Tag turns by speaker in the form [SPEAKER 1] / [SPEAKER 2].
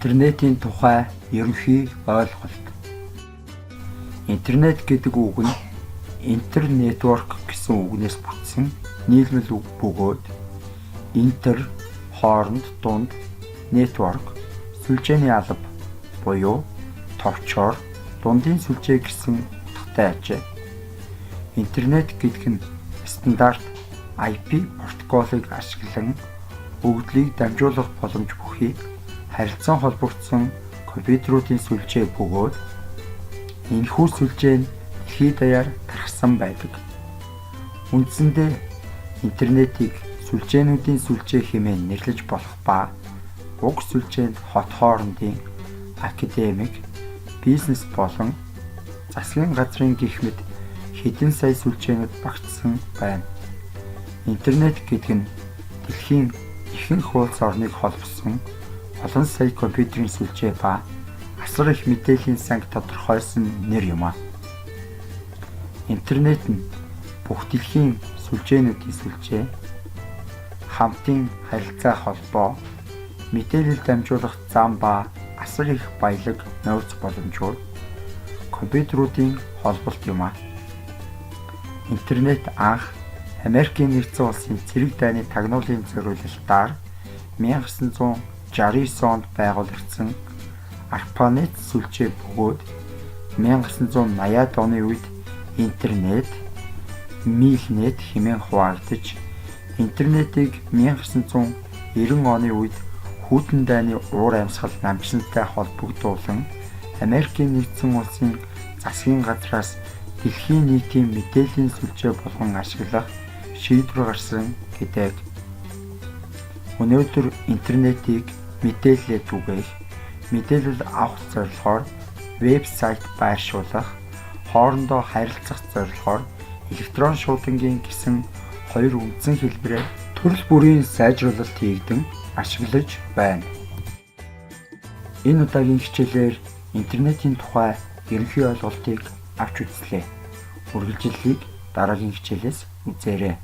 [SPEAKER 1] Интернетийн тухай ерөнхий ойлголт. Интернет гэдэг үг нь internetwork гэсэн үгнээс бүтсэн нийлмэл үг бөгөөд inter хооронд, дунд, network сүлжээний алба буюу товчоор дундын сүлжээ гэсэн утгатай ажээ. Интернет гэдэг нь стандарт IP протоколыг ашиглан өгөгдлийг дамжуулах боломж бүхий харилцан холбогдсон компьютеруудын сүлжээ бөгөөд энэхүү сүлжээ нь дэлхий даяар тархсан байдаг. Үндсэндээ интернетийг сүлжээнүүдийн сүлжээ хэмээн нэрлэж болох ба уг сүлжээнд хот хоорондын, академик, бизнес болон засгийн газрын гэх мэт хэдэн сая сүлжээнүүд багтсан байна. Интернет гэдэг нь дэлхийн ихэнх улс орныг холбосон олон сая компьютерийн сүлжээ ба асар их мэдээллийн санг тодорхойлсон нэр юм аа. Интернет нь бүх дэлхийн сүлжээнүүдийн сүлжээ, хамтын харилцаа холбоо, мэдээлэл дамжуулах зам ба асар их баялаг нөөц боломжоор компьютеруудын холболт юм аа. Интернет анх Америкийн Нэгдсэн Улсын цэрэг дайны тагнуулын зориулалтаар 1969 онд байгуулагдсан ARPANET сүлжээ бөгөөд 1980-ад оны үед интернет, MILNET хэмээн хуваагдаж, интернетийг 1990 оны үед хүйтэн дайны уур амьсгал намжсантай холбогдуулан Америкийн Нэгдсэн Улсын засгийн газраас дэлхийн нийтийн мэдээллийн сүлжээ болгон ашиглах шийдвэр гарсан гэдэг. Өнөөдөр интернетийг мэдээллээ түгээх, мэдээлэл авах зорилгоор веб сайт байршуулах, хоорондоо харилцах зорилгоор электрон шуудангийн гэсэн хоёр үндсэн хэлбэрээр төрөл бүрийн сайжруулалт хийгдэн ашиглаж байна. Энэ удаагийн хичээлээр интернетийн тухай ерөнхий ойлголтыг авч үзлээ. Үргэлжлэлийг дараагийн хичээлээс үзээрэй.